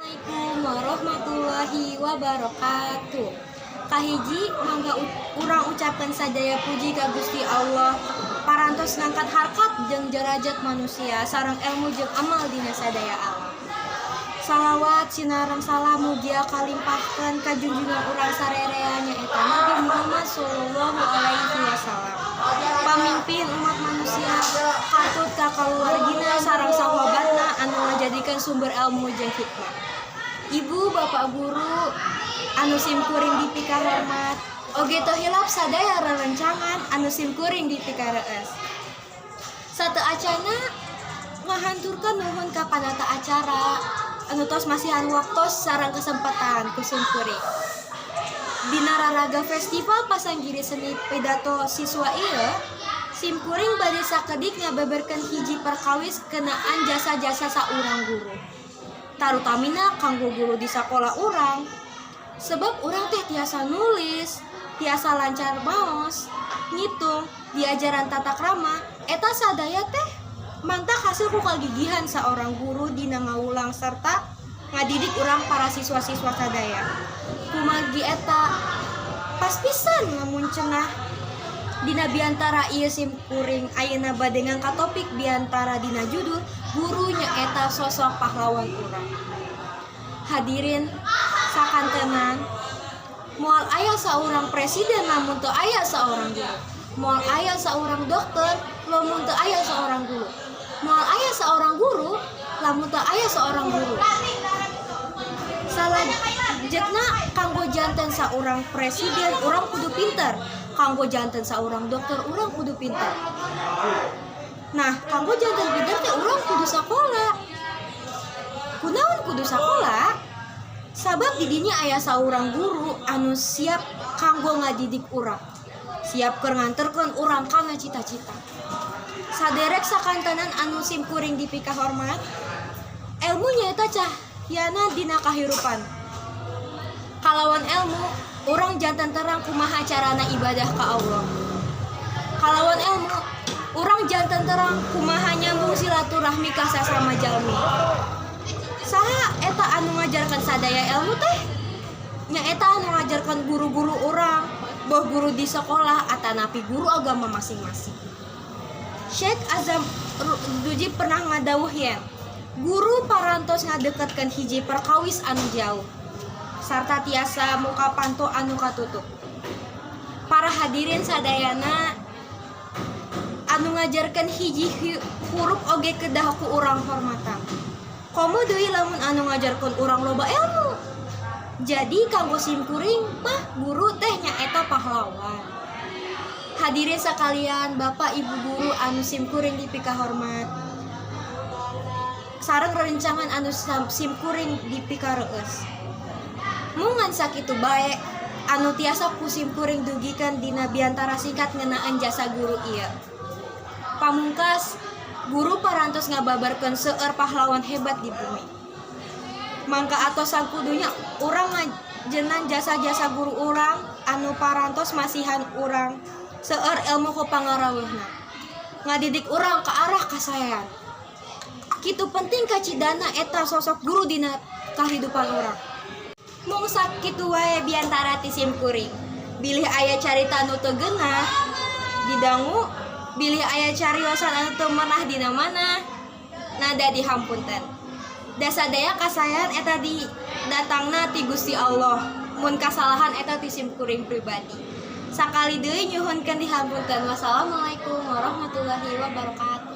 Assalamualaikum warahmatullahi wabarakatuh. Kahiji, mangga urang ucapkan sadaya puji ka Gusti Allah, parantos ngangkat harkat jeung derajat manusia sareng ilmu jeung amal dina sadaya alam. Salawat sinareng salam mugia kalimpahkeun ka junjungan urang sarerea, nyaeta Nabi Muhammad sallallahu alaihi wasallam, pamimpin umat manusia, katut ka kaluargina sareng sahabatna anu ngajadikeun sumber ilmu jeung hikmah. Ibu bapak guru anu simkuring dipikahormat, oge teu hilap sadaya rerencangan anu simkuring dipikarees. Sateuacana ngahaturkeun nuhun ka panata acara anu tos masihan waktos sareng kesempatan ku simkuring. Dina raraga Festival Pasanggiri Seni Pidato Siswa ieu, simkuring bade sakedik ngabeberkeun hiji perkawis ngeunaan jasa-jasa saurang guru, tarutamina kanggo guru di sakola urang. Sebab urang teh tiasa nulis, tiasa lancar maos, ngitung, diajaran tata krama, eta sadaya teh mantak hasil ku kagigihan seorang guru dina ngawulang serta ngadidik urang para siswa-siswa sadaya. Kumargi eta, pas pisan lamun cenah dina biantara ieu simkuring ayeuna bade ngangkat topik biantara dina judul "Guru Nyaeta Sosok Pahlawan Urang". Hadirin sakantenan, moal aya saurang presiden lamun teu aya seorang guru, moal aya seorang dokter lamun teu aya seorang guru, moal aya seorang guru lamun teu aya seorang guru. Salajengna, kanggo janten saurang presiden urang kudu pinter, kanggo janten saurang dokter urang kudu pinter. Nah, kanggo janten pinter teh urang kudu sakola. Kunaon kudu sakola? Sabab didinya aya saurang guru anu siap kanggo ngadidik urang, siap keur nganterkeun urang kana cita-cita. Saderek sakantenan anu simkuring dipikahormat, ilmu nyaeta cahyana dina kahirupan. Kalawan ilmu, urang janten terang kumaha carana ibadah ka Allah. Kalawan ilmu, urang janten terang kumaha nyambung silaturahmi ka sasama jalmi. Saha eta anu ngajarkan sadaya ilmu teh? Nyaeta anu ngajarkan guru-guru urang, boh guru di sekolah atanapi guru agama masing-masing. Syekh Azam Duji pernah ngadawuh yen guru parantos ngadeketkeun hiji perkawis anu jauh sarta tiasa muka panto anu katutup. Para hadirin sadayana, anu ngajarkeun hiji huruf oge kedah ku urang hormatan, komo deui lamun anu ngajarkeun urang loba ilmu. Jadi kanggo simkuring mah guru teh nyaeta pahlawan. Hadirin sekalian, bapak ibu guru anu simkuring dipikahormat sareng rerencangan anu simkuring dipikareus, mung ngan sakitu bae anu tiasa ku simkuring dugikeun dina biantara singkat ngeunaan jasa guru ieu. Pamungkas, guru parantos ngababarkeun seueur pahlawan hebat di bumi. Mangka atos sakudunya urang ngajenan jasa-jasa guru urang anu parantos masihan urang seueur ilmu ku pangaraweuhna, ngadidik urang ke arah kasaean. Kitu penting kacidana eta sosok guru dina kahidupan urang. Mung sakitu wae biantara ti simkuring. Bilih aya carita anu teu geunah didangu, bilih aya cariosan anu teu meunah dina mana, nada dihampunten. Da sadaya kasaean eta di datangna ti Gusti Allah, mun kasalahan eta ti simkuring pribadi. Sakali deui nyuhunkeun dihampunten. Wassalamualaikum warahmatullahi wabarakatuh.